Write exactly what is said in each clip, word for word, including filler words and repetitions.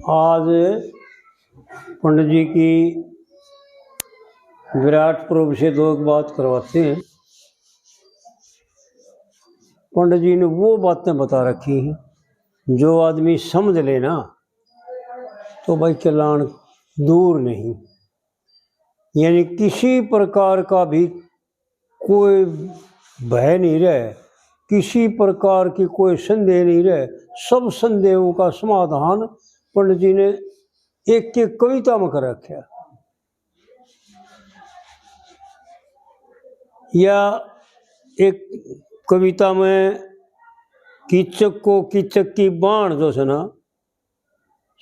आज पंडित जी की विराट प्रभु से दो एक बात करवाते हैं। पंडित जी ने वो बातें बता रखी हैं, जो आदमी समझ लेना तो भाई कल्याण दूर नहीं। यानी किसी प्रकार का भी कोई भय नहीं रहे, किसी प्रकार की कोई संदेह नहीं रहे। सब संदेहों का समाधान पंडित जी ने एक एक कविता में कर रखा। या एक कविता में कीचक को, कीचक की बाण जो है ना,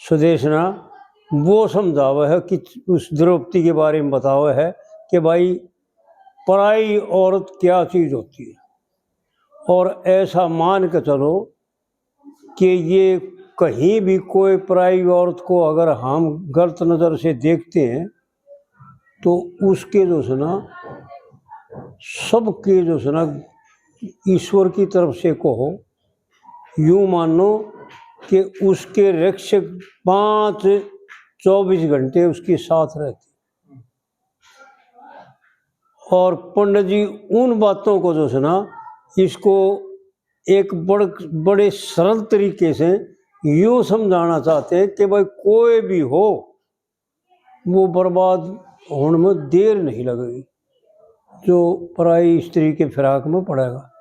सुदेशना, वो समझावे है कि उस द्रौपदी के बारे में बतावे है कि भाई, पराई औरत क्या चीज़ होती है। और ऐसा मान के चलो कि ये कहीं भी कोई पराई औरत को अगर हम गलत नज़र से देखते हैं, तो उसके जो है ना, सबके जो है ना, ईश्वर की तरफ से कहो, यूं मानो कि उसके रक्षक पांच, चौबीस घंटे उसके साथ रहते। और पंडित जी उन बातों को जो है ना, इसको एक बड़, बड़े सरल तरीके से यूं समझाना चाहते हैं कि भाई, कोई भी हो, वो बर्बाद होने में देर नहीं लगेगी, जो पराई स्त्री के फिराक में पड़ेगा।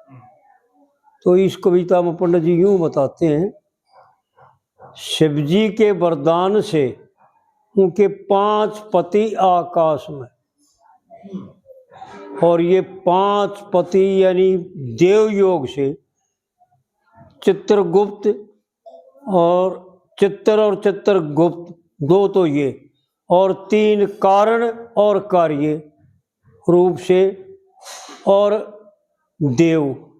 तो इस कविता में पंडित जी यूं बताते हैं, शिव जी के वरदान से उनके पांच पति आकाश में, और ये पांच पति यानी देव योग से चित्रगुप्त और चित्र और चित्रगुप्त दो तो ये, और तीन कारण और कार्य रूप से और देव,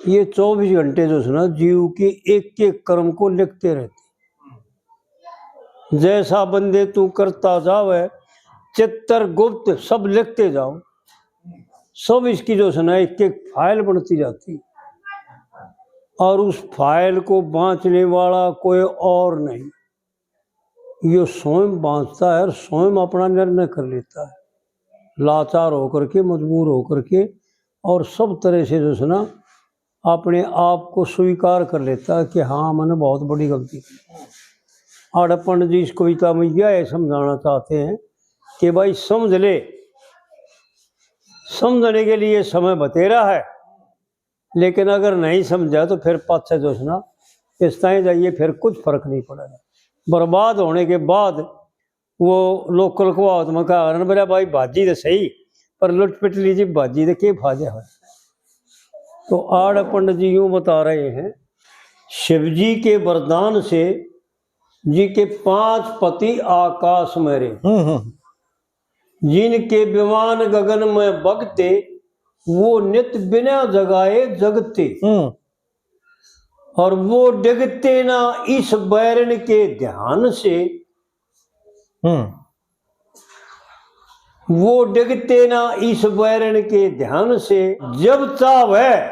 ये चौबीस घंटे जो है ना, जीव के एक एक कर्म को लिखते रहते। जैसा बंदे तू करता जावे, चित्रगुप्त सब लिखते जाओ, सब इसकी जो है ना, एक एक फाइल बनती जाती, और उस फाइल को बांचने वाला कोई और नहीं। यो स्वयं बांचता है और स्वयं अपना निर्णय कर लेता है, लाचार होकर के, मजबूर होकर के, और सब तरह से जो है ना, अपने आप को स्वीकार कर लेता है कि हाँ, मैंने बहुत बड़ी गलती की। आड़े पंडित जी इस कविता में यह समझाना चाहते हैं कि भाई, समझ ले, समझने के लिए समय बतेरा है, लेकिन अगर नहीं समझा तो फिर पाछे जो है ना, पछताए जाइए, फिर कुछ फर्क नहीं पड़ेगा। बर्बाद होने के बाद वो लोकल कहावत में कहा, "अरे मेरा भाई, भाजी तो सही, पर लुट पिट लीजिए, भाजी तो के फायदा हो।" तो आड़े पंडित जी यूं बता रहे हैं, शिव जी के वरदान से जी के पांच पति आकाश में रे, हम्म, हम्म। जिनके विमान गगन में बगते, वो नित बिना जगाए जगते। हम्म। और वो डिगते ना इस बैरन के ध्यान से। हम्म। वो डिगते ना इस बैरन के ध्यान से, जब चाहे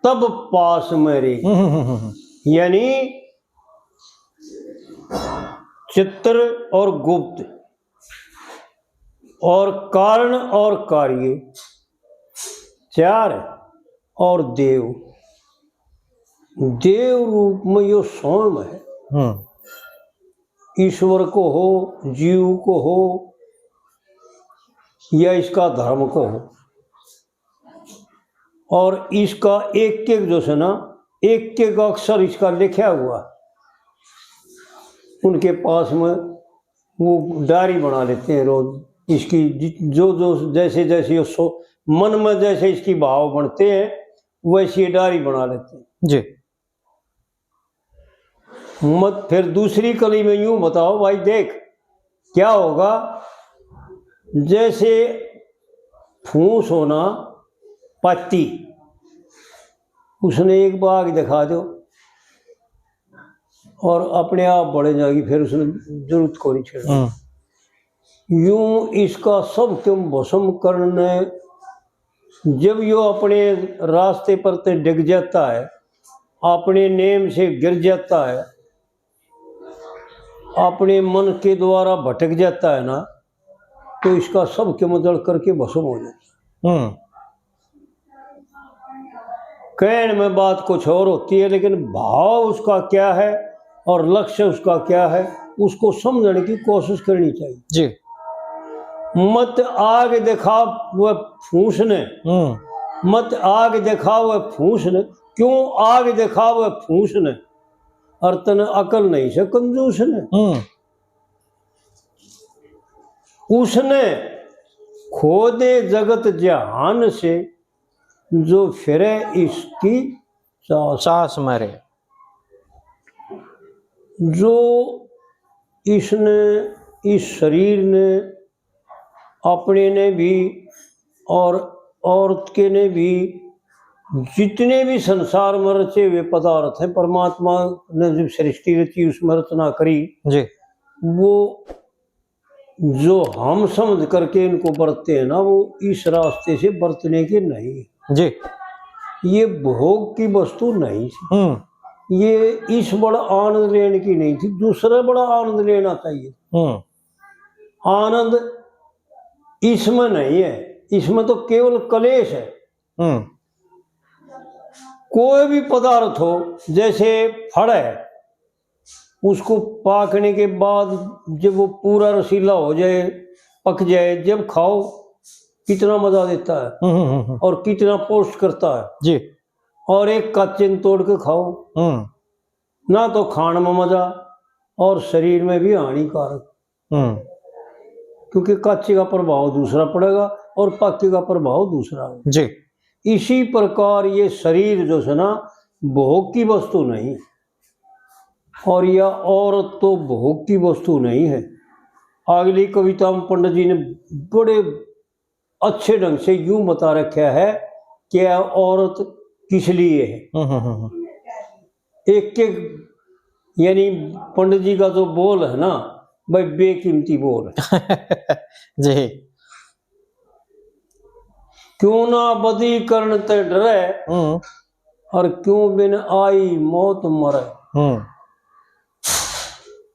तब पास में रे। हम्म, हम्म, हम्म, हम्म। यानी चित्र और गुप्त और कारण और कार्य, चार, और देव, देव रूप में यो स्वयं है। हम्म। ईश्वर को हो, जीव को हो, या इसका धर्म को हो, और इसका एक एक जो है ना, एक एक अक्षर इसका लिखा हुआ, उनके पास में वो डायरी बना लेते हैं रोज। इसकी जि-, जो जो जैसे जैसे ये सो-, मन में जैसे इसकी भाव बनते हैं, वैसी ये डायरी बना लेते हैं। जी। मत फिर दूसरी कली में यूं बताओ भाई, देख क्या होगा, जैसे फूस होना पत्ती, उसने एक बार आग दिखा दो और अपने आप बड़े जाएगी, फिर उसने जरूरत को नहीं छेड़ना। हम्म। यूं इसका सब क्यों भस्म करने, जब यो अपने रास्ते पर ते डिग जाता है, अपने नेम से गिर जाता है, अपने मन के द्वारा भटक जाता है ना, तो इसका सब के मदल करके भस्म हो जाता है। हम्म। कहण में बात कुछ और होती है, लेकिन भाव उसका क्या है और लक्ष्य उसका क्या है, उसको समझने की कोशिश करनी चाहिए। जी। मत आग दिखावे फूस ने, हम्म। मत आग दिखावे फूस ने, क्यों आग दिखावे फूस ने, और तन अकल नहीं से कंजूस ने। हम्म। उसने खोदे जगत जहान से, जो फिरे इसकी चास। चास मारे। जो इसने, इस शरीर ने, अपने ने भी और औरत के ने भी, जितने भी संसार में रचे हुए पदार्थ हैं, परमात्मा ने जब सृष्टि रची, उसमें रचना करी, जी। वो जो हम समझ करके इनको बरतते हैं ना, वो इस रास्ते से बरतने के नहीं। जी। ये भोग की वस्तु नहीं थी। हम्म। ये इस बड़ा आनंद लेने की नहीं थी, दूसरा बड़ा आनंद लेना चाहिए। हम्म। आनंद इसमें नहीं है, इसमें तो केवल कलेश है। हम्म। कोई भी पदार्थ हो, जैसे फल है, उसको पाकने के बाद जब वो पूरा रसीला हो जाए, पक जाए, जब खाओ, कितना मजा देता है। हम्म, हम्म, हम्म। और कितना पोस्ट करता है। जी। और एक कच्चे ने तोड़ के खाओ, हम्म। ना तो खाण में मजा और शरीर में भी हानिकारक। हम्म। क्योंकि कच्चे का प्रभाव दूसरा पड़ेगा और पक्के का प्रभाव दूसरा होगा। जी। इसी प्रकार ये शरीर जो है ना, भोग की वस्तु नहीं, और यह औरत तो भोग की वस्तु नहीं है। अगली कविता में पंडित जी ने बड़े अच्छे ढंग से यूं बता रखा है कि यह औरत किस लिए है। हम्म, हम्म, हम्म। एक एक, यानी पंडित जी का जो बोल है ना भाई, बेकीमती बोल है। जी। क्यों ना बदी करण ते डरे, हम्म। और क्यों बिन आई मौत मरे। हम्म।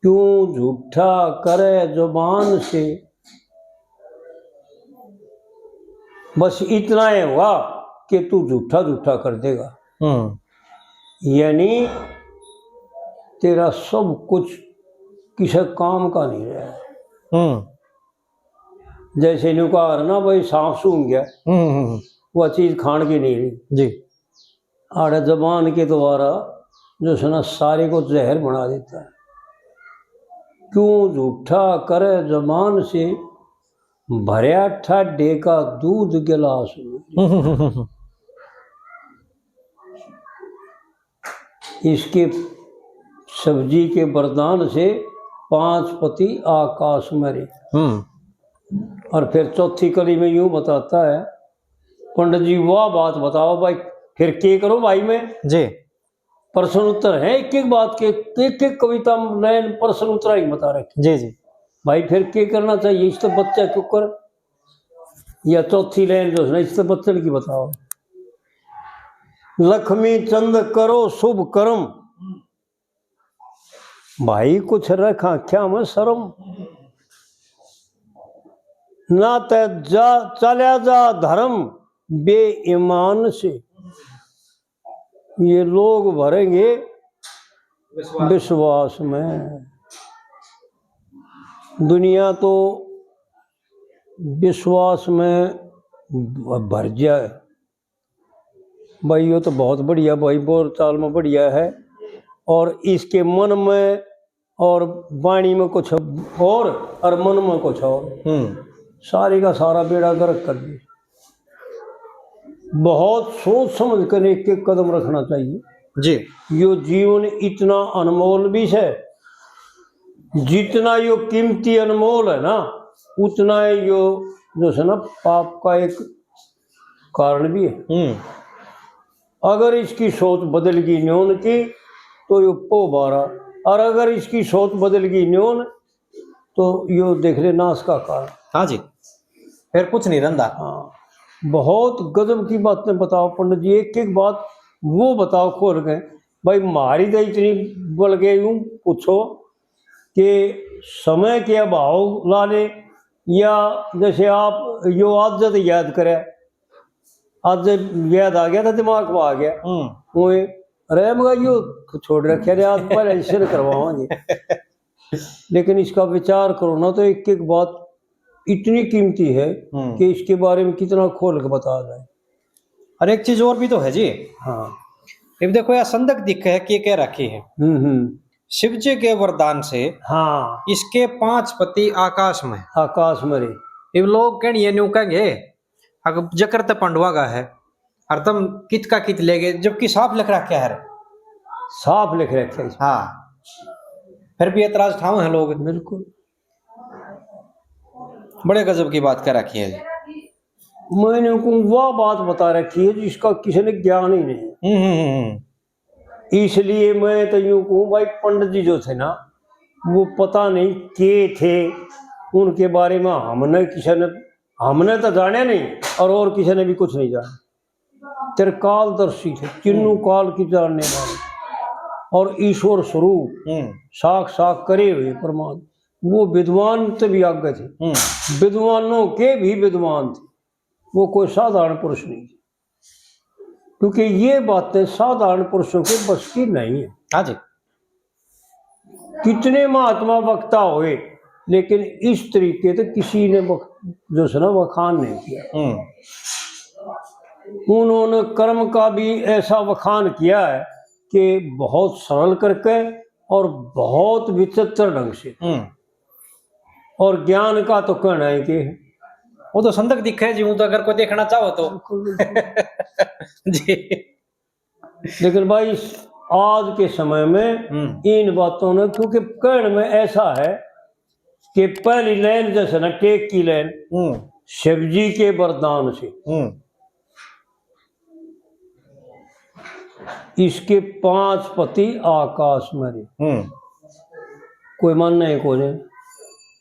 क्यों झूठा करे जुबान से, बस इतना ही हुआ कि तू झूठा झूठा कर देगा। हम्म। यानी तेरा सब कुछ किसी काम का नहीं रहा। हम्म। जैसे न्यू कहा ना भाई, सांप सूंघ गया, हम्म, हम्म, हम्म। वह चीज खाण की नहीं रही। जी। आड़े जबान के द्वारा जो है ना, सारे को जहर बना देता है। क्यों झूठा करे जबान से, भरया ठाडे का दूध गिलास में। इसके सब्जी के वरदान से पांच पति आकाश में रे। हम्म। और फिर चौथी कली में यूं बताता है, पंडित जी, वाह बात बताओ भाई, फिर के करो भाई मैं? जी। प्रश्न उत्तर है एक एक बात के, एक एक कविता में लाइन प्रश्न उत्तर ही बता रखे। जी, जी। भाई, फिर के करना चाहिए, इससे बच्चा क्यों कर? या चौथी लाइन जो है ना, इससे बचण की बताओ। लक्ष्मी चंद करो शुभ कर्म, भाई कुछ रखा क्या मैं शर्म। ना ते जा, चल्या जा धर्म बेईमान से। ये लोग भरेंगे विश्वास। विश्वास में। दुनिया तो विश्वास में भ-, भर जाए। भाई, यो तो बहुत बढ़िया, भाई, बोल चाल में बढ़िया है। और इसके मन में और वाणी में कुछ और, और मन में कुछ और। हम्म। सारे का सारा बेड़ा गर्क कर दिया। बहुत सोच समझ कर एक एक कदम रखना चाहिए। जी। यो जीवन इतना अनमोल भी है, जितना यो कीमती अनमोल है ना, उतना ही यो जो है ना, पाप का एक कारण भी है। हम्म। अगर इसकी सोच बदल गई न्योन की, तो यो पो बारा, और अगर इसकी सोच बदल गई न्योन, तो यो देख ले नाश का कारण। हाँ जी, फिर कुछ नहीं रहंदा। हाँ, बहुत गजब की बातें बताओ पंडित जी, एक एक बात वो बताओ खोल के। भाई, म्हारी तो इतनी बल गई, यूं पूछो, कि समय के अभाव ला ले, या जैसे आप यो आदत याद करे, आज याद आ गया था, दिमाग में आ गया। हम्म। वो, अरे मगर यो छोड़ रखे रे, आज पहले इससे न करवावांगे। लेकिन इसका विचार करो ना, तो एक एक बात इतनी कीमती है हम्म। कि इसके बारे में कितना खोल के बताया जाए। और एक चीज और भी तो है जी। हाँ। इब देखो, यह संदक दिखे है, के कह रखी है। हम्म, हम्म। शिव जी के वरदान से हाँ। इसके पांच पति आकाश में। आकाश में रे। इब लोग कहण ये न्यू कहेंगे, अगर जकर ते पंडवा गा है, और तुम कित का कित ले गए, जबकि साफ लिख रखा है। साफ लिख रखा है। हाँ, फिर भी एतराज ठाव है लोग। बिल्कुल। बड़े गजब की बात कर रखी है जी। मैंने उनको वह बात बता रखी है जिसका किसी ने ज्ञान ही नहीं। हम्म, हम्म, हम्म। इसलिए मैं तो यूं कहूँ भाई, पंडित जी जो थे ना, वो पता नहीं के थे, उनके बारे में हमने किसी ने, हमने तो जाने नहीं और, और किसी ने भी कुछ नहीं जाना। त्रिकालदर्शी थे, तीनों हम्म। काल की जानने वाले और ईश्वर स्वरूप हम्म। साक्षात करे हुए परमात्मा, वो विद्वान से भी आगे थे, हम्म। विद्वानों के भी विद्वान थे। वो कोई साधारण पुरुष नहीं थे, क्योंकि ये बातें साधारण पुरुषों के बस की नहीं है। हाँ जी। कितने महात्मा वक्ता हुए, लेकिन इस तरीके से किसी ने बख-, जो है ना, वखान नहीं किया। हम्म। उन्होंने कर्म का भी ऐसा वखान किया है कि बहुत सरल करके और बहुत विचित्र ढंग से। हम्म। और ज्ञान का तो कहना है कि वो तो संदक दिखे जी, वो तो अगर कोई देखना चाहो तो। बिल्कुल, बिल्कुल। जी। लेकिन भाई, आज के समय में हम्म। इन बातों ने, क्योंकि कहण में ऐसा है कि पहली लाइन जैसे ना, टेक की लाइन, हम्म। शिव जी के वरदान से हम्म। इसके पांच पति आकाश में रे। हम्म। कोई मानना है कोने,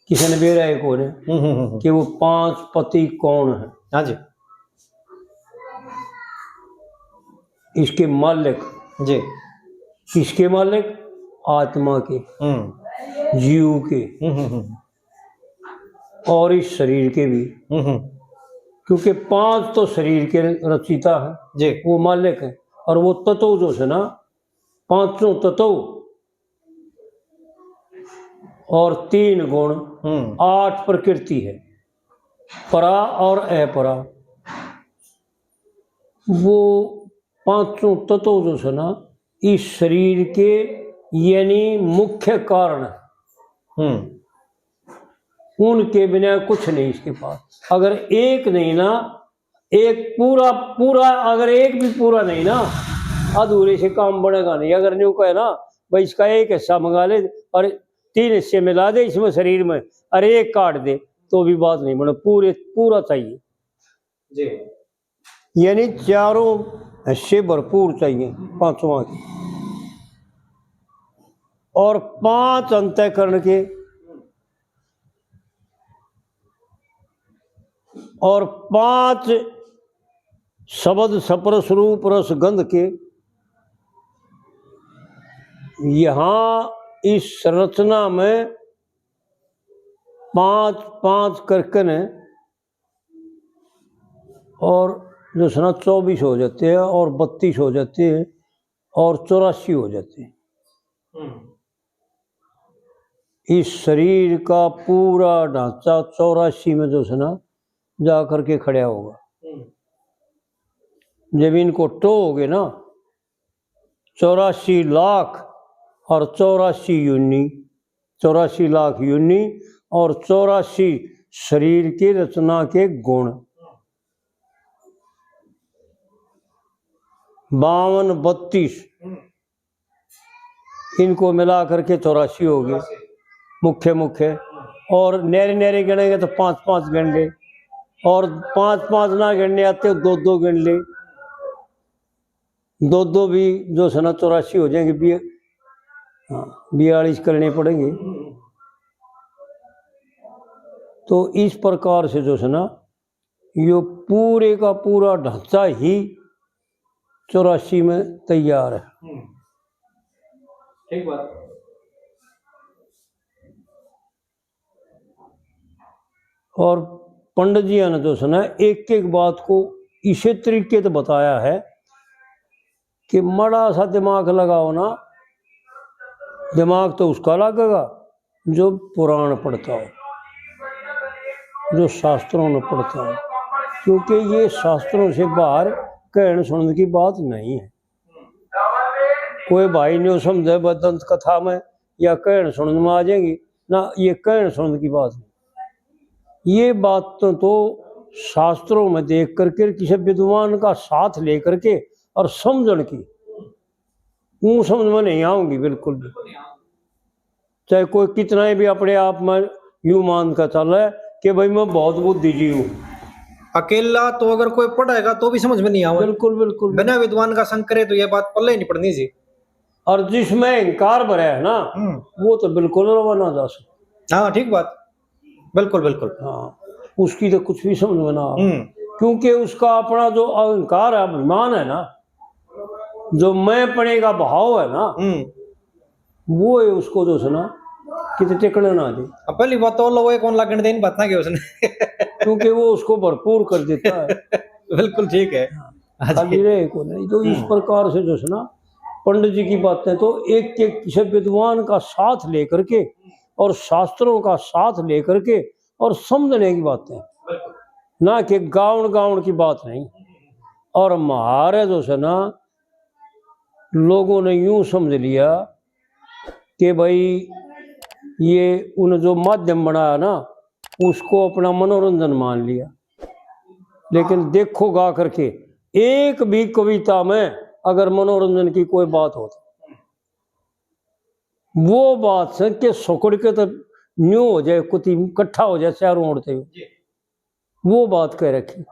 किसी ने बेरा है कोने हम्म, हम्म, हम्म। कि वो पांच पति कौन है। हाँ जी। इसके मालिक जी। किसके मालिक? आत्मा के, हम्म। जीव के, हम्म, हम्म, हम्म। और इस शरीर के भी। हम्म, हम्म। क्योंकि पांच तो शरीर के रचिता है, जी। वो मालिक है, और वो तत्व जो है ना, पांचों तत्व और तीन गुण, हम्म। आठ प्रकृति है, परा और अपरा। वो पांचों तत्व जो है ना, इस शरीर के यानी मुख्य कारण, हम्म। उनके बिना कुछ नहीं इसके पास। अगर एक नहीं ना, एक पूरा, पूरा, अगर एक भी पूरा नहीं ना, अधूरे से काम बनेगा नहीं। अगर न्यू कहे ना, भाई, इसका एक हिस्सा मंगा ले और तीन हिस्से मिला दे इसमें शरीर में और एक काट दे, तो भी बात नहीं बने। पूरे, पूरा चाहिए जी। यानी चारों हिस्से भरपूर चाहिए पांचों आंख। और पांच अंतःकरण के और पांच शब्द, स्पर्श, रूप, रस, गंध के। यहां इस रचना में पांच पांच करके न और जो है ना, चौबीस हो जाते हैं और बत्तीस हो जाते हैं और चौरासी हो जाते हैं। हम्म। इस शरीर का पूरा ढांचा चौरासी में जो है ना, जा करके खड़ा होगा। हम्म। जब इनको टोओगे ना, चौरासी लाख और चौरासी योनि, चौरासी लाख योनि और चौरासी शरीर की रचना के गुण, बावन, बत्तीस, इनको मिला करके चौरासी हो गए, मुख्य मुख्य। और न्यारे न्यारे गिनेंगे तो पांच पांच गिन ले, और पांच पांच ना गिनने आते, दो दो गिन ले। दो दो भी जो है ना, चौरासी हो जाएंगे, बी-, हाँ, बयालीस करने पड़ेंगे। तो इस प्रकार से जो है ना, यो पूरे का पूरा ढांचा ही चौरासी में तैयार है। हम्म। ठीक बात। और पंडित जी ने जो है ना, एक एक बात को इसे तरीके से बताया है कि माड़ा सा दिमाग लगाओ ना, दिमाग तो उसका लगेगा जो पुराण पढ़ता हो, जो शास्त्रों में पढ़ता हो, क्योंकि ये शास्त्रों से बाहर कहण सुनने की बात नहीं है। कोई भाई न्यू समझे, बस दंत कथा में या कहण सुनने में आ जाएगी ना, ये कहण सुनने की बात नहीं। ये बात तो, तो शास्त्रों में देख करके, किसी विद्वान का साथ लेकर के और समझण की, ऊं समझ में नहीं आऊंगी बिल्कुल भी। चाहे कोई कितना ही भी अपने आप में यूं मान कर चले कि भाई मैं बहुत बुद्धिजीवी हूँ। अकेला तो अगर कोई पढ़ेगा तो भी समझ में नहीं आवे। बिल्कुल, बिल्कुल। बिना विद्वान का संग करे तो ये बात पल्ले ही नहीं पड़नी जी। और जिसमें अहंकार भरा है ना, हम्म। वो तो बिल्कुल रवा ना जा सकता। हाँ, ठीक बात। बिल्कुल, बिल्कुल। हाँ, उसकी तो कुछ भी समझ में ना आवे। हम्म। क्योंकि उसका अपना जो अहंकार है, अभिमान है ना, जो मैंपने का भाव है ना, हम्म। वो है उसको जो है ना, किते टिकने ना दे। अब पहली बात तो लोग कौन लगन दे इन बातें के उसने। क्योंकि वो उसको भरपूर कर देता है। बिल्कुल ठीक है। हाँ। हाँ जी। खाली रहे को नहीं। तो इस हम्म। प्रकार से जो है ना, पंडित जी की बातें तो एक एक किसी विद्वान का साथ लेकर के और शास्त्रों का साथ लेकर के और समझने की बातें, ना कि गाउण गाउण की बात नहीं। और म्हारे जो है ना, लोगों ने यूं समझ लिया कि भाई ये उन जो माध्यम बनाया ना, उसको अपना मनोरंजन मान लिया। लेकिन देखो गा करके, एक भी कविता में अगर मनोरंजन की कोई बात हो तो वो बात से कि सुकड़ के तो न्यू हो जाए, कुती इकट्ठा हो जाए चारों ओर ते। जी। वो बात कह रखी।